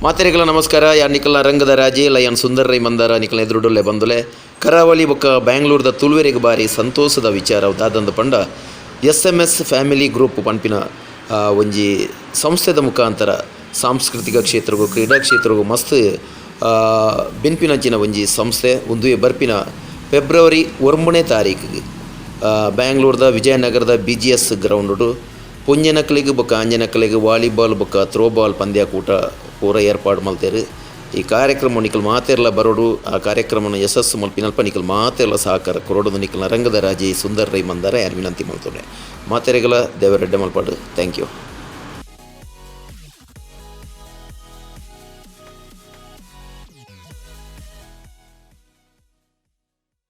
ಮಾತೆರೆಗ್ಲ ನಮಸ್ಕಾರ. ಯಾನ್ ನಿಕಲ್ನ ರಂಗದ ರಾಜೆ ಲಯನ್ ಸುಂದರ್ ರೈ ಮಂದಾರ ನಿಕಲ್ನ ಎದುರುಡುಲ್ಲೆ ಬಂದುಲೆ. ಕರಾವಳಿ ಬೊಕ್ಕ ಬ್ಯಾಂಗ್ಳೂರ್ದ ತುಳುವೆರೆಗ್ ಬಾರಿ ಸಂತೋಷದ ವಿಚಾರ ದಾದಂದು ಪಂಡ, ಎಸ್.ಎಮ್.ಎಸ್ ಫ್ಯಾಮಿಲಿ ಗ್ರೂಪ್ ಪನ್ಪಿನ ಒಂಜಿ ಸಂಸ್ಥೆದ ಮುಖಾಂತರ ಸಾಂಸ್ಕೃತಿಕ ಕ್ಷೇತ್ರಗು, ಕ್ರೀಡಾ ಕ್ಷೇತ್ರಗು ಮಸ್ತ್ ಬೆನ್ಪಿನಂಚಿನ ಒಂಜಿ ಸಂಸ್ಥೆ. ಉಂದುವೇ ಬರ್ಪಿನ ಫೆಬ್ರವರಿ 9ನೇ ತಾರೀಕಿಗೆ ಬ್ಯಾಂಗ್ಳೂರ್ದ ವಿಜಯನಗರದ ಬಿ.ಜಿ.ಎಸ್ ಗ್ರೌಂಡ್ ಪೊಂಜನಕ್ಲೆಗ್ ಬೊಕ್ಕ ಆಂಜನಕ್ಲೆಗ್ ವಾಲಿಬಾಲ್ ಬೊಕ್ಕ ಥ್ರೋಬಾಲ್ ಪಂದ್ಯಾಕೂಟ ಪೂರ ಏರ್ಪಾಡು ಮಲ್ತೆರ್. ಈ ಕಾರ್ಯಕ್ರಮ ನಿಕಲ್ ಮಾತೆರ್ಲ ಬರೊಡು. ಆ ಕಾರ್ಯಕ್ರಮನ ಯಶಸ್ಸು ಮಲ್ಪಿನಲ್ಪ ನಿಕಲ್ ಮಾತೆರ್ಲ ಸಹಕಾರ ಕೊರೊಡು. ನಿಕಲ್ನ ರಂಗದ ರಾಜೆ ಸುಂದರ್ ರೈ ಮಂದಾರ ಯಾನ್ ವಿನಂತಿ ಮಲ್ತೊನೆ. ಮಾತೆರೆಗ್ಲ ದೇವೆರ್ ಎಡ್ಡೆ ಮಲ್ಪಡ್. Thank you.